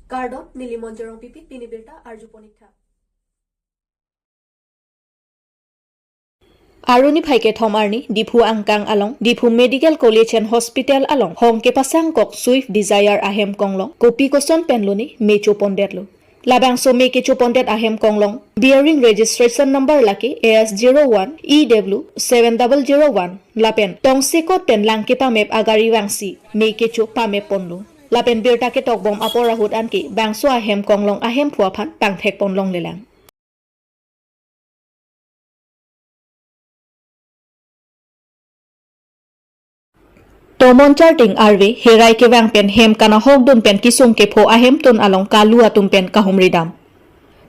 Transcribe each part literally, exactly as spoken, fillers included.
Kardom, neli Monjorong Pipit, pini birta arjupon ik tha. Aruni phai kethom arni Diphu angkang along Diphu Medical College and Hospital along hong kepasang kok Swift Dzire ahem konglong kopi koson pen lone me chopondetlo. Labangso me kechopondet ahem konglong bearing registration number lake A S zero one E W seven double zero one lapen tongsekot pen lang kepamep agari vangsi me kecho pamep ponlo. Lapen birta ketokbom apor ahut anke bangso ahem konglong ahemphu aphan pangthek pon longlelang. Tomon Charting arve herai kevang pen hem kanahokdun pen kisung kepho ahemtun along kalu atum pen kahumri dam.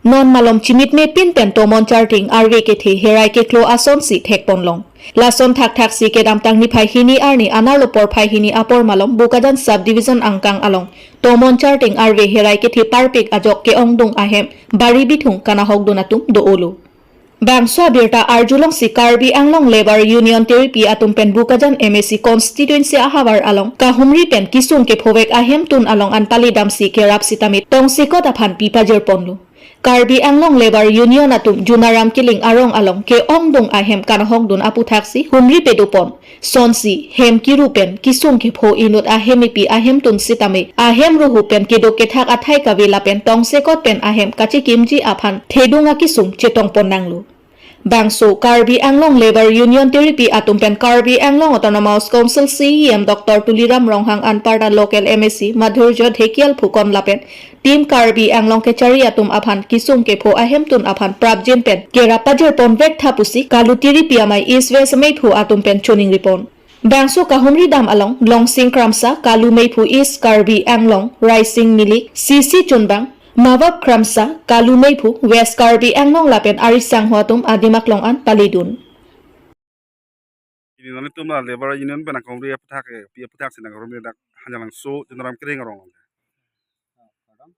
Non malom chimitme pin pen Tomon Charting arve kethe herai keklo asonsi thek pon long. Lason thakthak si kedamtang niphai hini arni anerlo porphai hini apor malom Bokajan Sub Division angkang along Tomon Charting arve herai kethe parpik ajok ke-ongdung ahem bari bithung kanahokdun atum do-olo. Bangso abirta arjulongsi Karbi Anglong Labour Union Teripi atum pen Bokajan M A C constituency ahavar along kahumri pen kisung kephovek ahemtun along an pali damsi kerap sitame tongsekot aphan pi pajir ponlo. Karbi Anglong Labour Union atum Junaram Killing arong along ke-ongdung ahem kanahokdun aputhaksi humri pedo pon. Sonsi hem kiru pen kisung kepho inut ahem epi ahemtun sitame ahem ruhu pen keduk kethak athai kave lapen tongsekot pen ahem kachekimji aphan thedung akisung chetong pon nanglo. Bangso Karbi Anglong Labour Union Teripi atum pen Karbi Anglong Autonomous Council C E M Doctor Tuliram Ronghang anparta local M A C Madhurjo Dhekial phu kon lapen Team Karbi Anglong kechari atum aphan kisung kepho ahemtun aphan prapjin pen kerap pajir ponvek tha pusi kalu Teripi amei East West meiphu atum pen choningri pon. Bangso kahumri dam along Longsing Kramsa, kalu meiphu East Karbi Anglong, Raising Milik, C C Chunbang, Mavap Kramsa, kalu meiphu West Karbi Anglong lapen ari sangho atum adim aklong an palidun. Pini nanglitum la Labour Union pen nangkahumri aphuthak, eh, pi aphuthak si nangkahumri dak Hanjalangso Junaram Killing arong. Ah, pardon.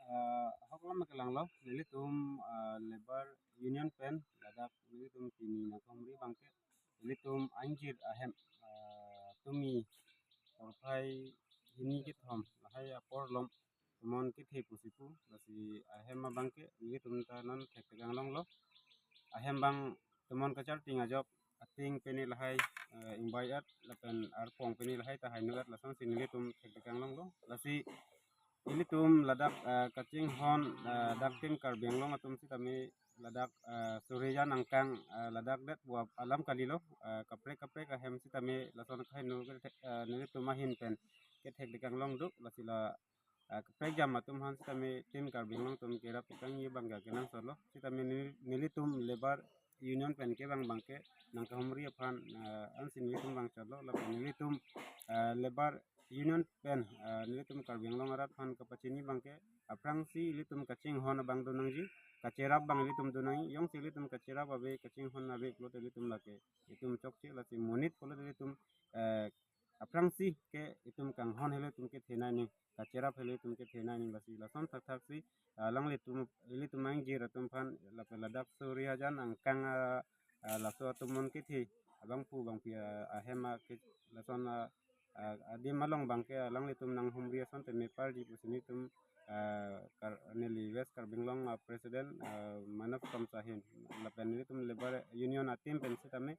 Ah, ahok lam kelanglo, nelitum, ah, Labour Union pen ladak nelitum pini nangkahumri abangke nelitum angjir ahem, ah, tumi porphai hini kethom lahai apor lom tomon kethe pusi pu, lasi ahem abangke nelitum ta non thekthek anglonglo. Ahem abang tomon kacharting ajok ating pene lahai, eh, ingbai at lapen arpong pene lahai ta hainu at lasonsi nelitum thekthek anglonglo. Lasi nelitum ladak, eh, kachinghon, eh, dak Team Karbi Anglong atum sitame ladak, eh, Surya nangkang, eh, ladak det buap alam kalilo, eh, kaprek kaprek ahem sitame lason kahainu ke, eh, nelitum ahin pen kethekthek anglong do, lasi la ah, kaprek jam atum aphan sitame Team Karbi Anglong atum kerap kangni abangke kenangsotlo. Sitame neli-, nelitum Labour Union pen kevang abangke nangkahumri aphan, ah, ansi nelitum vangchotlo. Lapen nelitum, ah, Labour Union pen, ah, nelitum Karbi Anglong arat aphan kapachini abangke aphrangsi ilitum kachinghon abang do nangji, kacherap abang ilitum do nangji, jongsi ilitum kacherap ave, kachinghon ave pulote ilitum lake itum chokche, lasi monit pulote ilitum, eh, aphrangsi ke itum kanghon helo itum kethenei ni, kacherap helo itum kethenei ni, lasi lason thakthaksi, ah, alanglitum, ilitum angjir atum aphan lapen ladak Surya jan angkang, ah, ah, laso atum mon kethe abangphu bangphi, ah, ahem a ke lason, ah, ah, adim along abangke alanglitum nanghumri asonte me parji pusi nelitum, ah, Kar-, neli West Karbi Anglong, ah, President, ah, Manav Kramsa ahin lapen nelitum Labour Union a-team pen sitame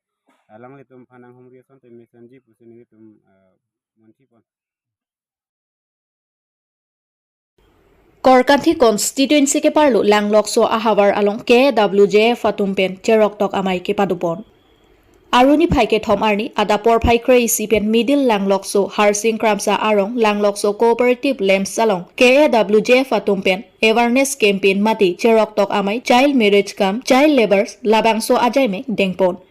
alanglitum aphan nanghumri asonte mesenji pusi nelitum, ah, munthi pon. Korkanthi constituency keparlo Langlokso ahavar along K A W J F atum pen cheroktok amei kepado pon. Aruni phai kethom arni adap porphai kre-isi pen Middle Langlokso Harsing Kramsa arong Langlokso Cooperative Lamps along K A W J F atum pen awareness campaign mate cheroktok amei child marriage cum child labours labangso ajaimek dengpon.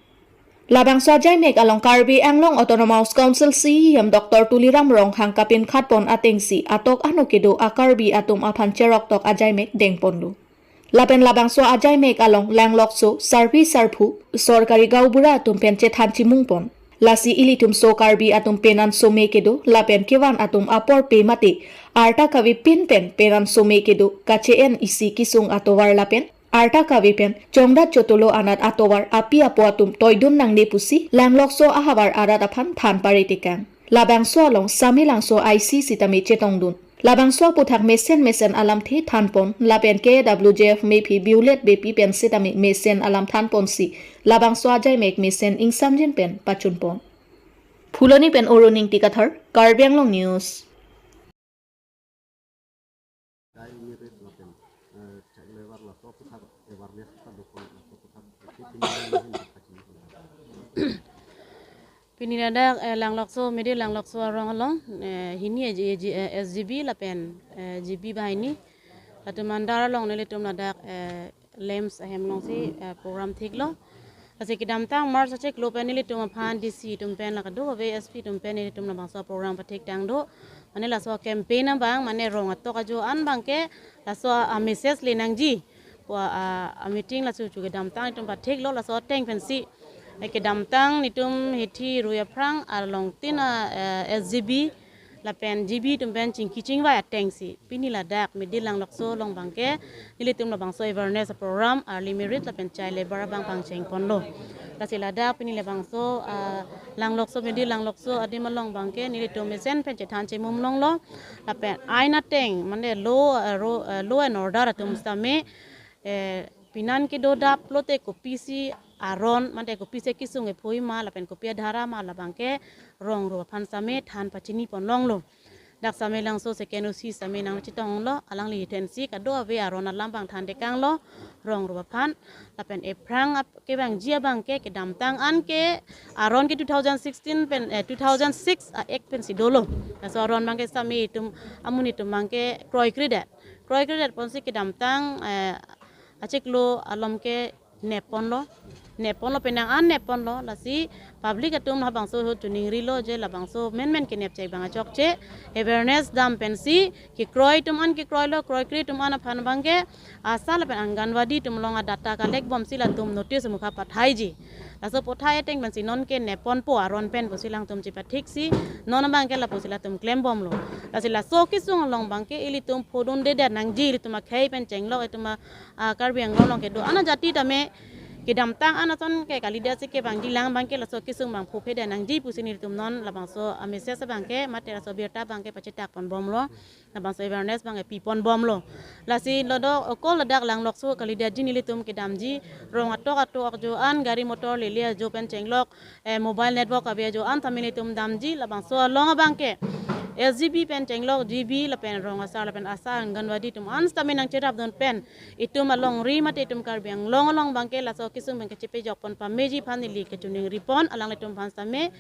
Labangso ajaimek along Karbi Anglong Autonomous Council C E M Doctor Tuliram Ronghang kapinkhat pon atengsi atok ano kedo a-Karbi atum aphan cheroktok ajaimek dengponlo. Lapen labangso ajaimek along Langlokso sarpi sarpo, sorkari gaonbura atum pen chethan chimung pon. Lasi ilitum so Karbi atum penan some kedo lapen kevan atum apor pe mate arta kave pin pen penan some kedo kache-en isi kesung atovar lapen arta kave pen chongdat chotolo anat atovar api apo atum toidun nangne pusi Langlokso ahavar arat aphan than pare tekang. Labangso along Samelangso I C sitame chetongdun. Labangso aputhak mesen mesen alamthe thanpon lapen K W J F mephi Violet Beypi pen sitame mesen alam thanponsi labangso ajaimek mesen ingsamjin pen pachunpon. Phuloni pen Oroning Tikathar, Karbi Anglong News. Kai merit lapen, eh, child labour laso aputhak awareness ta dokon laso aputhak. Pini ladak, eh, Langlokso, Midi Langlokso arong along, eh, hini A G, A G, eh, S G B lapen, eh, G B banghini. Latum andar along nelitum ladak, eh, LAMPS ahem alongsi, eh, program thiklo. Lasi kedamtang March achiklo pen nelitum aphan D C atum pen la kadokave S P atum pen nelitum labangso program pathik tangdo. Mane laso campaign abang, mane rong atok ajo an abangke laso a-message le nangji pu a, a-meeting laso chu kedamtang itum pathiklo, laso ateng pensi, eh, kedamtang netum hithi rui aphrang along tin a, eh, S G B lapen G B atum pen chingki chingvai atengsi pini ladak Midi Langlokso along abangke nelitum labangso awareness program, early marriage lapen child labour abang pangchengponlo. Lasi ladak pini labangso, ah, Langlokso, Midi Langlokso adim along abangke nelitum mesen pen chethan chemum longlo. Lapen ain ateng, mane law, eh, ro-, eh, law and order atum sitame, eh, pinan kedodap lote kopisi aron, mane kopisi kesung kephui ma, lapen kopi adhara ma, labangke rong rup aphan sitame than pachinipon longlo. Dak sitame Langso second O C sitame nangchetonglo, alangli thensi kadokave aron alam abang thantekanglo, rong rup aphan. Lapen ephrang ap-, kevangji abangke kedamtang an ke aron ke two thousand sixteen pen, eh, two thousand six a-act pensi dolo. Laso aron abangke sitame itum amonit atum abangke kroikredet. Kroikredetponsi kedamtang, eh, achiklo alom ke nepponlo. Nepponlo, penang an nepponlo, lasi public atum labangso ahut choningrilo je labangso menmen kenep chek abang achokche, awareness dam pensi kekroi atum an kekroilo, kroikre atum an aphan abangke ASHA lapen Anganwadi atum along a-data collect bomsi latum notice mukha pathaiji. Laso pathai ateng pensi nonke nepponpo aron pen pusi alangtum chepathiksi, non abangke lapusi latum klembomlo. Lasi laso kesung along abangke ilitum phodundedet nangji, ilitum akhei pen chenglok, itum a, a, Karbi Anglong along kedo ana jati tame kedamtang an ason ke kalidetsi kevangjilang abangke laso kesung abang phophedet nangji pusi nelitum non labangso a-message abangke mate laso abirta abangke pachetakponbomlo. Labangso awareness abangke piponbomlo. Lasi ladak okol ladak Langlokso kalidetji, nelitum kedamji rong atok atok ajo an, gari motor lele ajo pen chenglok, eh, mobile network ave ajo an sitame nelitum damji, labangso along abangke S G B pen chenglok G B lapen rong asar lapen ASHA, Anganwadi atum an sitame nangcherapdun pen itum alongri mate itum Karbi Anglong along abangke laso kesung abang kachepejokpon pameji aphan neli kachoningripon alanglitum aphan sitame.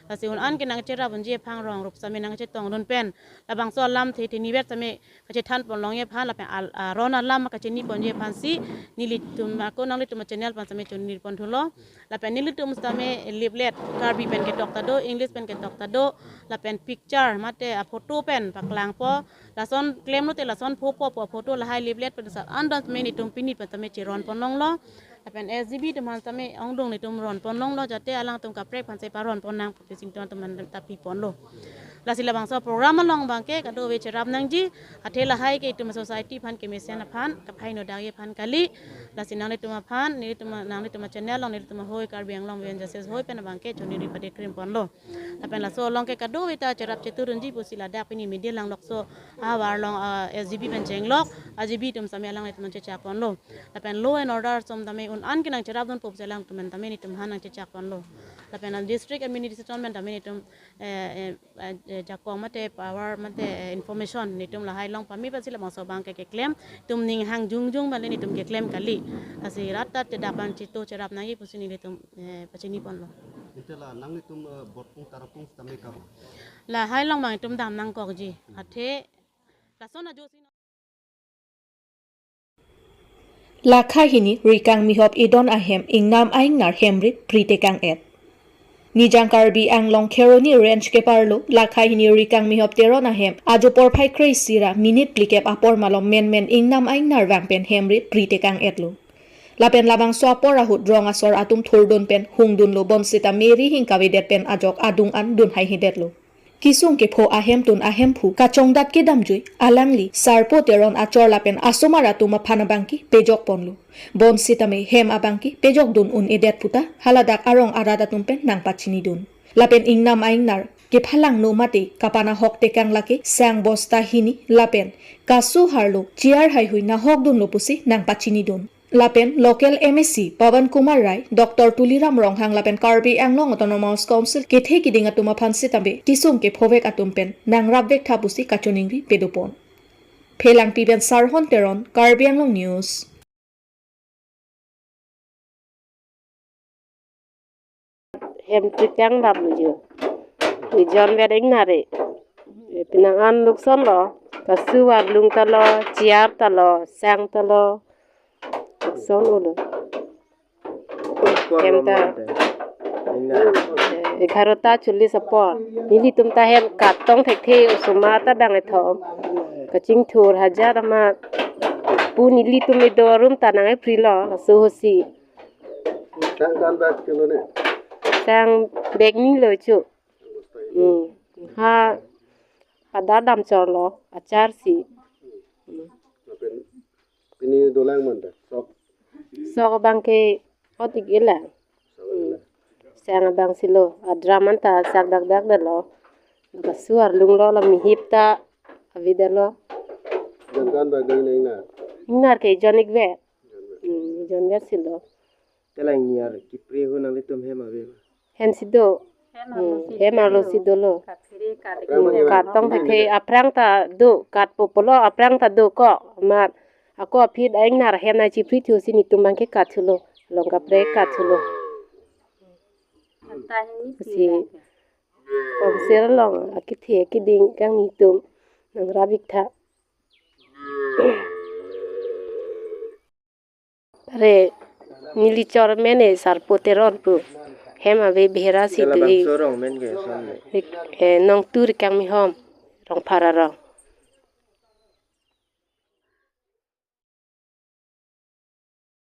Lasi un an ke nangcherapdunji aphan rong rup sitame nangchetongdun pen labangso alamthe thinivet sitame kachethanpon longji aphan lapen al-, aron alam kachiniponji aphansi nelitum ako nanglitum channel aphan sitame choningriponthulo. Lapen nelitum sitame leaflet Karbi pen ketok ta do, English pen ketok ta do, lapen picture mate a-photo pen paklangpo, lason klemlote lason phopo pu a-photo lahai leaflet pen sa andan sitame nelitum pini pen sitame cheronpon longlo. Lapen S G B atum aphan sitame ongdung nelitum ronpon longlo, jate alangtum kaprek aphansi paronpon nang pusi nelitum atum ta piponlo. Lasi labangso program along abangke kadokave cherap nangji, athe lahai ke itum society aphan kemesen aphan, kaphai nodagi aphan kali. Lasi nanglitum aphan, nelitum, nanglitum channel along nelitum ahoi Karbi Anglong Women Justice Hoi pen abangke choningri padikrimponlo. Lapen laso along ke kadokave ta cherap cheturunji pusi ladak pini Midi Langlokso ahavar along, ah, S G B pen chenglok, a-G B atum sitame alanglitum chechakponlo. Lapen law and order ason tame un an ke nangcherapdunpo pusi alangtum pen tame nelitum aphan nangchechakponlo. Lapen a-district administration pen tame nelitum, eh, eh, eh, eh, jakong mate power mate, eh, information nelitum lahai along pame pensi labangso abangke keklem, itum ning hang jongjong abang le nelitum keklem kali. Lasi rat ta chedak abang chito cherap nangji pusi nelitum, eh, pachiniponlo. Ante la nanglitum, eh, Borpung Tarapung sitame kabo? Lahai along abang itum dam nangkokji. Athe lason ajo si Lakha hini Rikang Mihop Idon ahem ingnam aingnar hemrit pri tekang-et. Nijang Karbi Anglong Kheroni Range keparlo Lakha hini Rikang Mihop Teron ahem ajo porphai kre-isi ra minute phlikep apor malom menmen ingnam aingnar vang pen hemrit pri tekang-etlo. Lapen labangso apor ahut rong asor atum thurdun pen hungdunlo, bonsita meri hing kavedet pen ajok adung an dun haihedetlo. Kesung kepho ahemtun ahemphu kachongdat kedamjui alangli Sarpo Teron achor lapen asomar atum aphan abangke pejokponlo. Bonsitame hem abangke pejokdun un-edet puta haladak arong arat atum pen nangpachinidun. Lapen ingnam aingnar kephalangno mate kapanahok tekang lake sang bosta hini lapen kasu harlo chair haihui nahokdunlo pusi nangpachinidun. Lapen local M A C Pawan Kumar Rai, Doctor Tuliram Ronghang lapen Karbi Anglong Autonomous Council kethe kiding atum aphan sitame kesung kephovek atum pen nangrapvek tha pusi kachiningri pedopon. Phelangpi pen Sarhon Teron, Karbi Anglong News. Hem chitang dam jo. Ijon vet ingnare. Pinang an lukson lo. Kasu arlung ta lo, chair ta lo, sang ta lo. Lukson ulo. Hem ta. Egarota chullis apor. Nelitum ta hem katong thekthe osomar ta dang ethom. Kachingthur hajar ama pu nelitum ido room ta nang eprilo. Laso hosi. Sang kan bag kilo ne? Sang bag ni lo chu. Hmm. Ha pada dam chorlo, achar si. Hmm. Lapen pini dolang manta, sok. Sok abang ke otik ilang. Sok ilang. Sang abang si lo, adra manta sak dak dak dalo. Kasu arlung lo, la mihip ta avi dalo. Jon kan bag dang nang na? Ingnar ke jon ik ve. Hmm, jon vet si lo. Telang niar kipre ho nanglitum hem ave. Hem si do. Hmm, hem arlo si dolo. Hmm, katong thekthe aphrang ta do, kat popolo aphrang ta do ko. Amat ako aphi dang ingnar hem nangchipri thu si netum abang ke kat thulo. Long kapre kat thulo. Si konsir long akethe kiding kang netum nangrapvek tha. Re neli chor mene Sarpo Teron pu. Hem ave Behera si do. Labangso rong men ke son le. Eh, Nongtu Rikangmihom, Rongphar arong.